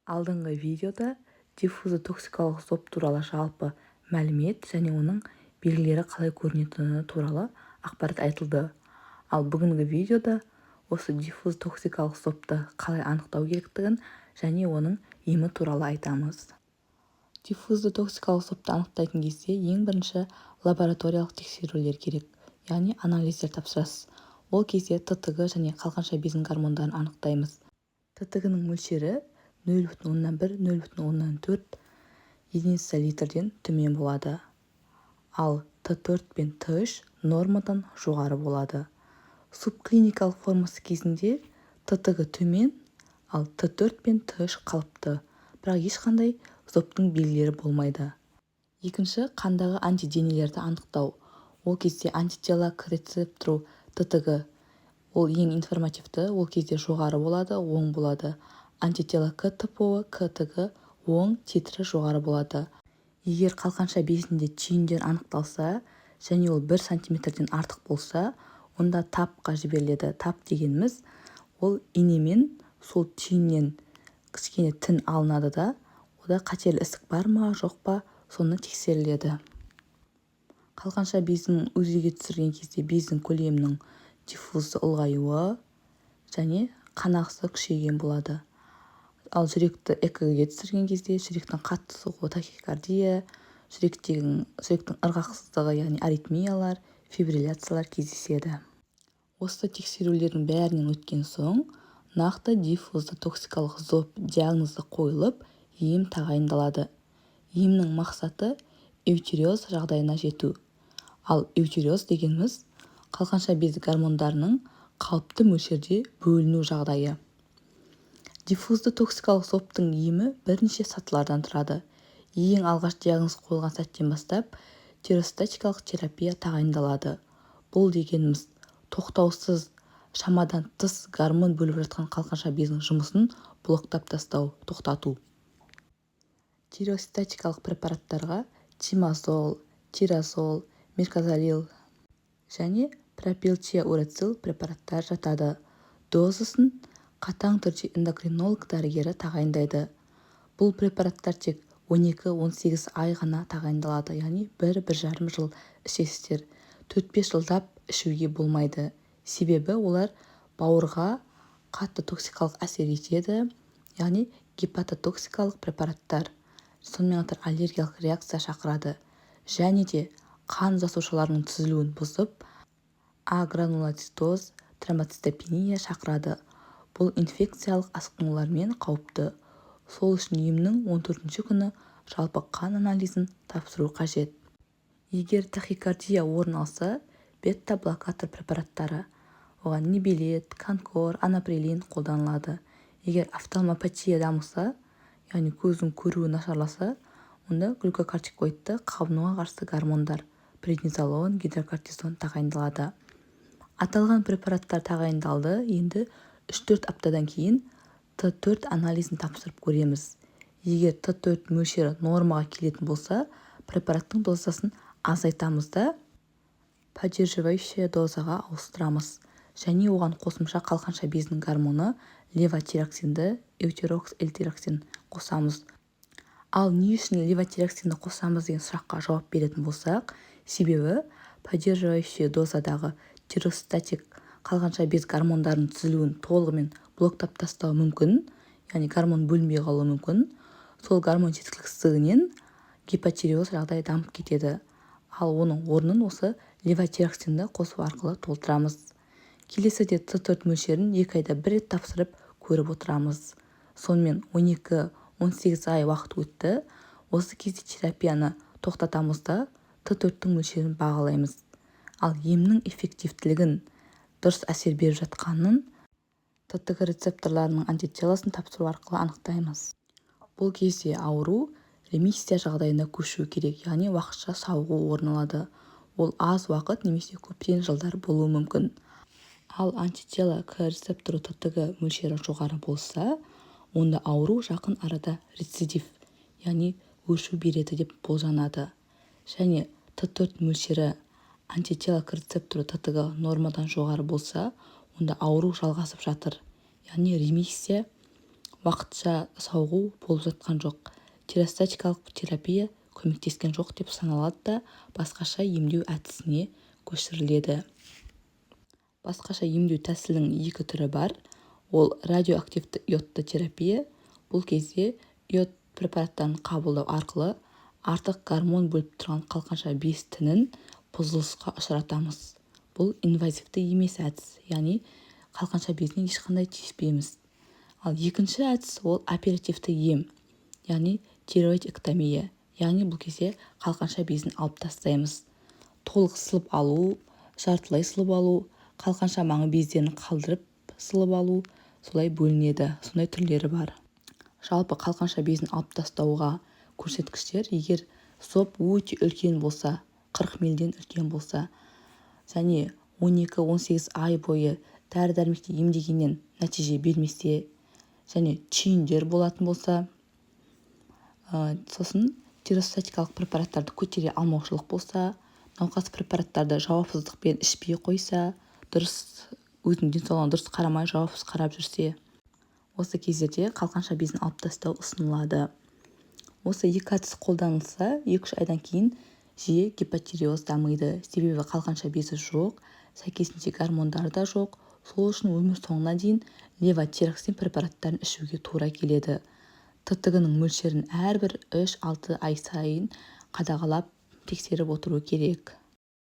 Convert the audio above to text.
Алдыңғы видеода диффузды токсикалық зоб туралы жалпы мәлімет және оның белгілері қалай көрінетіні туралы ақпарат айтылды. Ал бүгінгі видеода осы диффуз токсикалық зобты қалай анықтау керектігін және оның емі туралы айтамыз. Диффузды токсикалық зобты анықтайтын кезде ең бірінші лабораториялық тексерулер керек, яғни анализдер тапсырасыз. Ол кезде ТТГ және қалқанша безінің гормондарын анықтаймыз. ТТГ-ның мөлшері 0,1, 0,4 единица литрден төмен болады. Ал Т4 пен Т3 нормадан жоғары болады. Субклиникалық формасы кезінде ТТГ төмен, ал Т4 пен Т3 қалыпты, бірақ ешқандай зобтың белгілері болмайды. Екінші, қандағы антиденелерді анықтау. Ол кезде антитела к рецептору ТТГ, ол ең информативті, ол кезде жоғары болады, оң болады. Антитела к ТПО, КТГ оң, титрі жоғары болады. Егер қалқанша безінде түйіндер анықталса және ол 1 сантиметрден артық болса, онда ТАП-қа жіберіледі. ТАП дегеніміз ол инемен сол түйіннен кішкене тін алынады да, онда қатерлі ісік бар ма, жоқ па, соны тексеріледі. Қалқанша безін УЗИ-ге түсірген кезде бездің көлемінің диффузды ұлғаюы және қан ағысы күшейген болады. Ал жүректі ЭКГ-ге түсірген кезде жүректің қатты соғуы, тахикардия, жүректің ырғақсыздығы, яғни аритмиялар, фибрилляциялар кездеседі. Осы тексерулердің бәрінен өткен соң нақты диффузды токсикалық зоб диагнозы қойылып, ем тағайындалады. Емнің мақсаты – эутиреоз жағдайына жету. Ал эутиреоз дегеніміз – қалқанша безі гормондарының қалыпты мөлшерде бөліну жағдайы. Диффузды токсикалық зобтың емі бірнеше сатылардан тұрады. Ең алғаш диагноз қойылған сәттен бастап тиреостатикалық терапия тағайындалады. Бұл дегеніміз – тоқтаусыз, шамадан тыс гормон бөліп жатқан қалқанша безінің жұмысын блоктап тастау, тоқтату. Тиреостатикалық препараттарға тимазол, тиразол, мерказолил және пропилтиоурацил препараттары жатады. Дозасын қатаң түрде эндокринолог дәрігері тағайындайды. Бұл препараттар тек 12-18 ай ғана тағайындалады, яғни 1-1,5 жыл ішесіздер. 4-5 жылдап ішуге болмайды, себебі олар бауырға қатты токсикалық әсер етеді, яғни гепатотоксикалық препараттар. Сонымен қатар аллергиялық реакция шақырады және де қан жасушаларының түзілуін бұзып, агранулоцитоз, тромбоцитопения шақырады. Бұл инфекциялық асқынулармен қауіпті. Сол үшін емнің 14-күні жалпы қан анализін тапсыру қажет. Егер тахикардия орын алса, бета-блокатор препараттары, оған небилет, конкор, анаприлин қолданылады. Егер офтальмопатия дамыса, яғни көздің көруі нашарласа, онда глюкокортикоидты, қабынуға қарсы гормондар, преднизолон, гидрокортизон тағайындалады. Аталған препараттар тағайындалды. Енді 3-4 аптадан кейін Т4 анализін тапсырып көреміз. Егер Т4 мөлшері нормаға келетін болса, препараттың дозасын азайтамыз да, поддерживающая дозаға ауыстырамыз және оған қосымша қалқанша безінің гормоны левотироксинді, эутирокс, эльтироксин қосамыз. Ал не үшін левотироксинді қосамыз деген сұраққа жауап беретін болсақ, себебі поддерживающая дозадағы тиреостатик қалқанша без гормондарының түзілуін толығымен блоктап тастауы мүмкін, яғни гормон бөлінбей қалуы мүмкін. Сол гормон жеткіліксіздігінен гипотиреоз жағдайы дамып кетеді. Ал оның орнын осы левотироксинді қосу арқылы толтырамыз. Келесіде Т4 мөлшерін 2 айда бір рет тапсырып көріп отырамыз. Сонымен 12-18 ай уақыт өтті. Осы кезде терапияны тоқтатамыз да, Т4-тің мөлшерін бағалаймыз. Ал емнің эффективтілігін, дұрыс әсер беріп жатқанын ТТГ рецепторларының антителосын тапсыру арқылы анықтаймыз. Бұл кезде ауру ремиссия жағдайына көшуі керек, яғни уақытша сауығу орын алады. Ол аз уақыт немесе көптеген жылдар болуы мүмкін. Ал антитела к рецептору ТТГ мөлшері жоғары болса, онда ауру жақын арада рецидив, яғни өршу береді деп болжанады. Және Т4 мөлшері, антитела к рецептору ТТГ нормадан жоғары болса, онда ауру жалғасып жатыр, яғни ремиссия Уақытша сауығу болып жатқан жоқ, тиреостатикалық терапия көмектескен жоқ деп саналады да, басқаша емдеу әдісіне көшіріледі. Басқаша емдеу тәсілінің екі түрі бар. Ол радиоактивті йодты терапия. Бұл кезде йод препараттарын қабылдау арқылы артық гормон бөліп тұрған қалқанша без тінін бұзылысқа ұшыратамыз. Бұл инвазивті емес әдіс, яғни қалқанша безіне ешқандай тиіспейміз. Ал екінші әдіс ол оперативті ем, яғни тиреоидэктомия, яғни бұл кезде қалқанша безін алып тастаймыз. Толық сылып алу, жартылай сылып алу, қалқанша маңы бездерін қалдырып сылып алу, солай бөлінеді. Сондай түрлері бар. Жалпы қалқанша безін алып тастауға көрсеткіштер: егер зоб өте үлкен болса, 40 милден үлкен болса және 12-18 ай бойы дәрі-дәрмекте емдегеннен нәтиже бермесе және түйіндер болатын болса, сосын тиреостатикалық препараттарды көтере алмаушылық болса, науқас препараттарды жауапсыздықпен ішпей қойса, дұрыс өзінің денсаулығына дұрыс қарамай, жауапсыз қарап жүрсе, осы кездерде қалқанша безін алып тастау ұсынылады. Осы екі әдіс қолданылса, 2-3 айдан кейін жиі гипотиреоз дамиды, себебі қалқанша безі жоқ, сәйкесінше гормондары да жоқ. Сол үшін өмір соңына дейін левотироксин препараттарын ішуге тура келеді. ТТГ-ның мөлшерін әрбір 3-6 ай сайын қадағалап, тексеріп отыру керек.